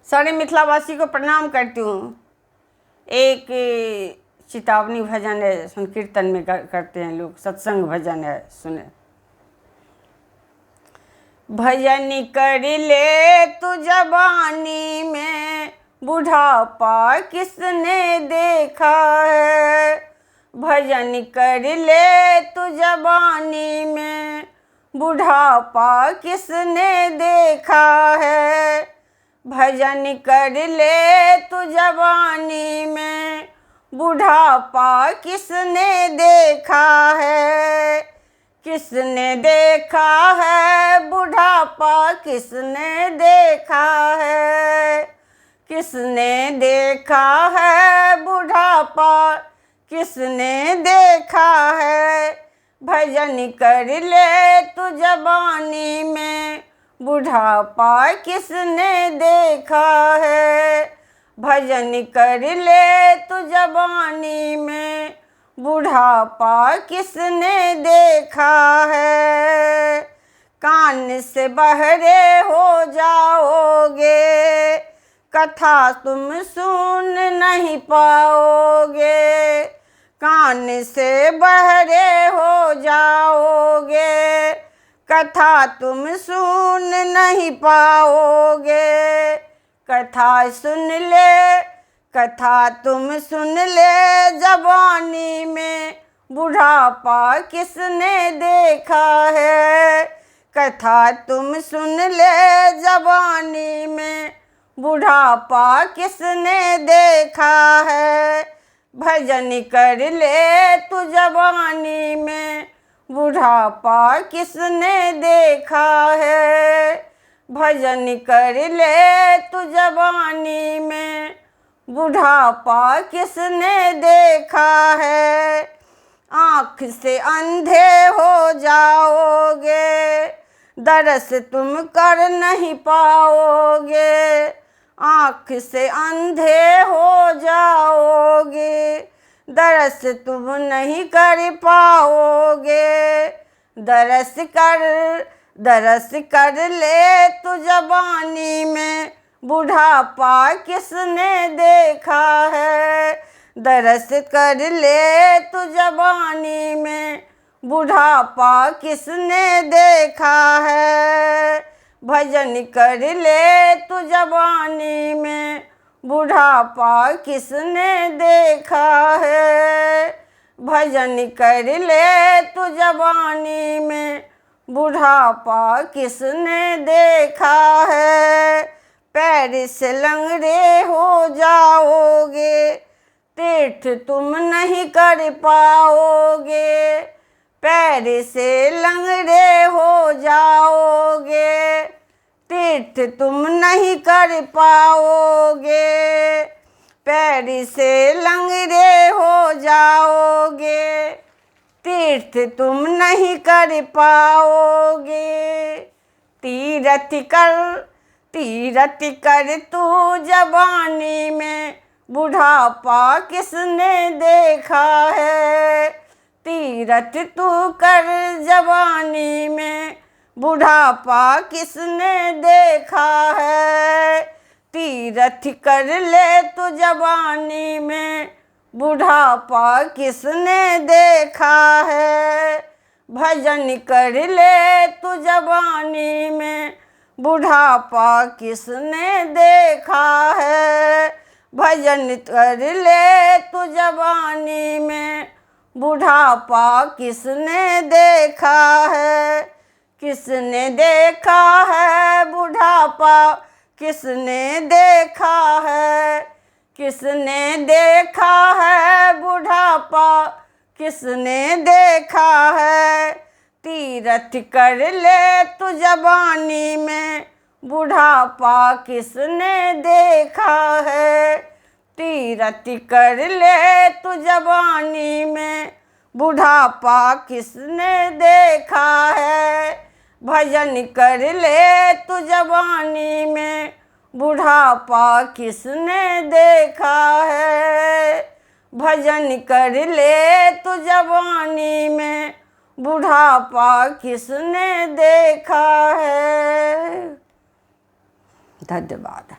सारे मिथिलावासी को प्रणाम करती हूँ। एक चेतावनी भजन है, संकीर्तन में करते हैं लोग, सत्संग भजन है, सुने। भजन कर ले तू जवानी में, बुढ़ापा किसने देखा है। भजन कर ले तू जवानी में, बुढ़ापा किसने देखा है। भजन कर ले तू जवानी में, बुढ़ापा किसने देखा है। किसने देखा है बुढ़ापा, किसने देखा है। किसने देखा है बुढ़ापा, किसने देखा है। भजन कर ले तू जवानी में, बुढ़ापा किसने देखा है। भजन कर ले तू जवानी में, बुढ़ापा किसने देखा है। कान से बहरे हो जाओगे, कथा तुम सुन नहीं पाओगे। कान से बहरे हो जाओगे, कथा तुम सुन नहीं पाओगे। कथा सुन ले, कथा तुम सुन ले जवानी में, बुढ़ापा किसने देखा है। कथा तुम सुन ले जवानी में, बुढ़ापा किसने देखा है। भजन कर ले तू जवानी में, बुढ़ापा किसने देखा है। भजन कर ले तू जवानी में, बुढ़ापा किसने देखा है। आँख से अंधे हो जाओगे, दरस तुम कर नहीं पाओगे। आँख से अंधे हो जाओगे, दरस तुम नहीं कर पाओगे। दरस कर ले तू जवानी में, बुढ़ापा किसने देखा है। दरस कर ले तू जवानी में, बुढ़ापा किसने देखा है। भजन कर ले तू जवानी में, बुढ़ापा किसने देखा है। भजन कर ले तू जवानी में, बुढ़ापा किसने देखा है। पैर से लंगड़े हो जाओगे, तीर्थ तुम नहीं कर पाओगे। पैर से लंगड़े हो जाओगे, तीर्थ तुम नहीं कर पाओगे। पैर से लंगड़े हो जाओगे, तीर्थ तुम नहीं कर पाओगे। तीर्थ कर तू जवानी में, बुढ़ापा किसने देखा है। तीर्थ तू कर जवानी में, बुढ़ापा किसने देखा है। तीर्थ कर ले तू जवानी में, बुढ़ापा किसने देखा है। भजन कर ले तू जवानी में, बुढ़ापा किसने देखा है। भजन कर ले तू जवानी में, बुढ़ापा किसने देखा है। किसने देखा है बुढ़ापा, किसने देखा है। किसने देखा है बुढ़ापा, किसने देखा है। तीर्थ कर ले तू जवानी में, बुढ़ापा किसने देखा है। तीर्थ कर ले तू जवानी में, बुढ़ापा किसने देखा है। भजन कर ले तू जवानी में, बुढ़ापा किसने देखा है। भजन कर ले तू जवानी में, बुढ़ापा किसने देखा है। धन्यवाद।